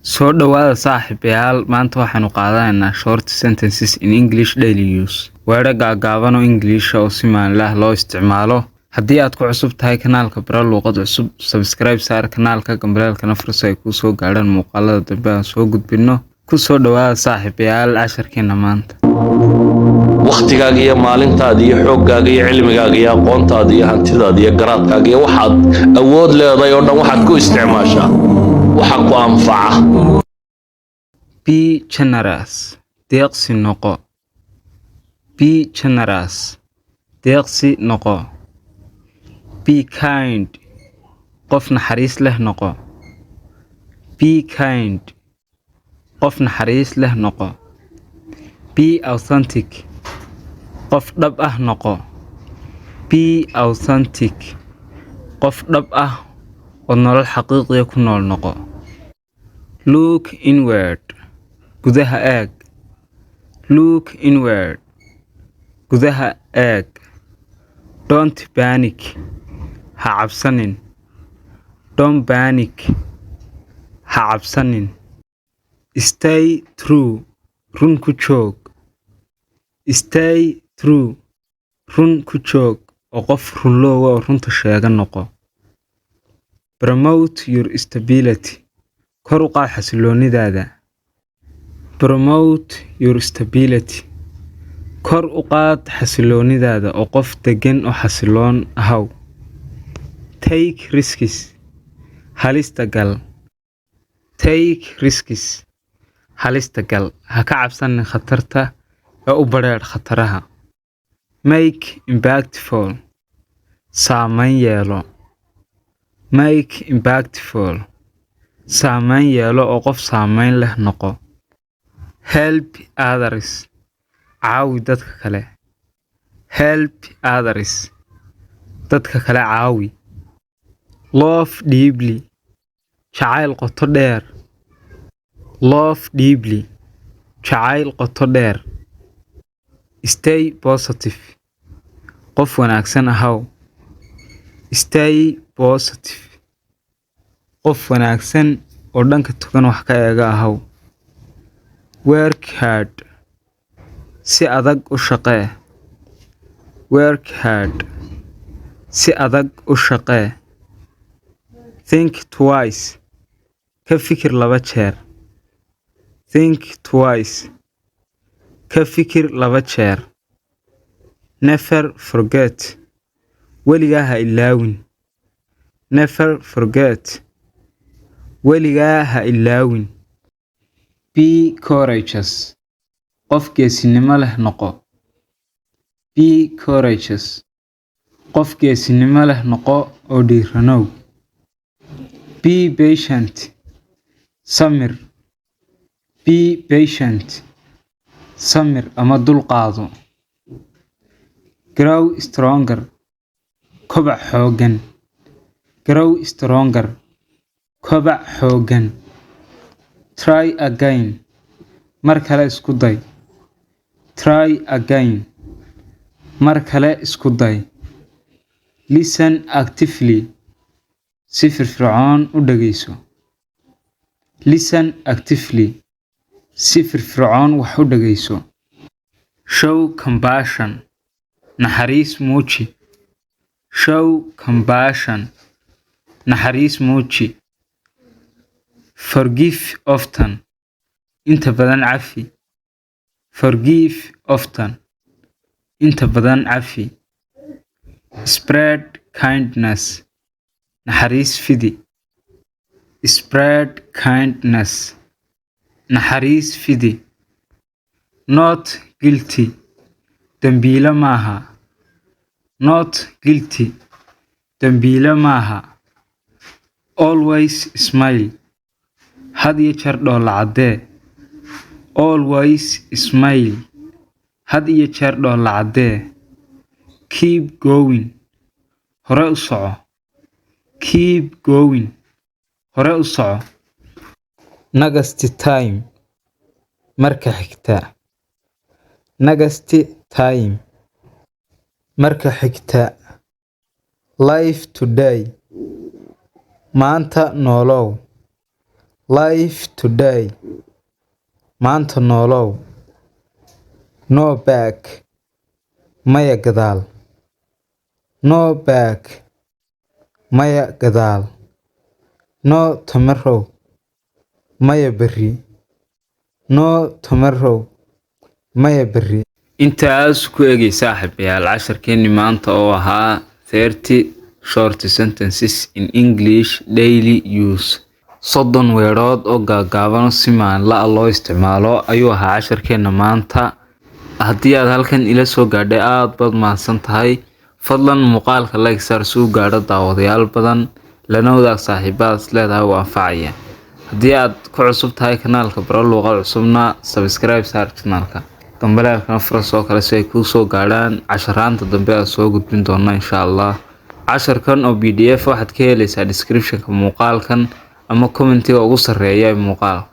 Soo dhawaada saaxiibayaal, maanta waxaanu qaadanaynaa short sentences in English daily use. Weedho gaagaaban oo English oo si maalinle ah loo isticmaalo. Haddii aad ku cusub tahay kanaalka Baro Luuqad Cusub, subscribe saar kanaalka, gambaleelkana fur si ay kuu soo gaadhaan muuqaalada dambe aan soo gudbino. Ku soo dhawaada saaxiibayaal casharkeena maanta. Wakhtigaaga iyo maalintaada iyo xooggaaga iyo cilmigaaga iyo aqoontaada iyo hantidaada iyo garaadkaaga iyo waxaad awood leedahay oo dhan waxaad ku isticmaashaa waxa ku anfaca. Be generous. Deeqsi noqo. Be generous. Deeqsi noqo. Be kind. Qof naxariis leh noqo. Be kind. Qof naxariis leh noqo. Be authentic. Qof dhab ah noqo. Be authentic. Qof dhab ah oo nolol xaqiiqi ku nool noqo. Look inward. Gudaha eeg. Look inward. Gudaha eeg. Don't panic. Ha cabsanin. Don't panic. Ha cabsanin. Stay true. Run ku joog. Stay true. Run ku joog oo qof runloowa oo runta sheega noqo. Promote your stability. Kor u qaad xasilloonidaada. Promote your stability. Kor u qaad xasilloonidaada oo qof deggan oo xasilloon ahaw. Take risks. Halista gal. Take risks. Halista gal. Ha ka cabsanin khatarta ee u badheedh khataraha. Make impactful. Saameyn yeelo. Make impactful. Saameyn yeelo oo qof saameyn leh noqo. Help others. Caawi dadka kale. Help others. Dadka kale caawi. Love deeply. Jacayl qoto dheer. Love deeply. Jacayl qoto dheer. Stay positive. Qof wanaagsan ahaw. Stay positive. Qof wanaagsan oo dhanka togan wax ka eega ahaw. Work hard. Si adag u shaqee. Work hard. Si adag u shaqee. Think twice. Ka fikir laba jeer. Think twice. Ka fikir laba jeer. Never forget. Weligaa ha ilaawin. Never forget. Weligaa ha ilaawin. Be courageous. Qof geesinimo leh noqo. Be courageous. Qof geesinimo leh noqo oo dhiiranow. Be patient. Samir. Be patient. Samir ama dulqaado. Grow stronger. Kobac xooggan. Grow stronger. Kobac xooggan. Try again. Mar kale isku day. Try again. Mar kale isku day. Listen actively. Si firfircoon u dhageyso. Listen actively. Si firfircoon wax u dhageyso. Show compassion. Naxariis muuji. Show compassion. Naxariis muuji. Forgive often. Inta badan cafi. Forgive often. Inta badan cafi. Spread kindness. Naxariis fidi. Spread kindness. Naxariis fidi. Not guilty. Dambiile maaha. Not guilty. Dambiile maaha. Always smile. Had iyo jeer dhoolla caddee. Always smile. Had iyo jeer dhoolla caddee. Keep going. Hore u soco. Keep going. Hore u soco. Next time. Marka xigta. Next time. Marka xigta. Live today. Maanta noolow. Live today, maanta noolow. No back, maya gadaal. No back, maya gadaal. No tomorrow, maya berri. No tomorrow, maya berri. Intaas ku egay, saaxiibayaal, casharkeenni maanta oo ahaa 30 short sentences in English daily use. 30 weedhood oo gaagaaban oo si maalinle ah loo isticmaalo ayuu ahaa casharkeenna maanta. Haddii aad halkan ila soo gaadhay, aad baad mahadsan tahay. Fadlan muuqaalka like saar si uu gaadho daawadayaal badan, lana wadaag saaxiibadaad is leedahay waa anfacaya. Haddii aad ku cusub tahay kanaalka Baro Luuqad Cusubna, subscribe saar channelka, gambaleelkana fura soo kale si ay kuu soo gaadhaan casharaanta dambe aad soo gudbin doona, insha Allah. Casharkan oo PDF waxaad ka helaysaa descriptionka muuqaalkan ama commentiga ugu sarreeya ee muuqaalka.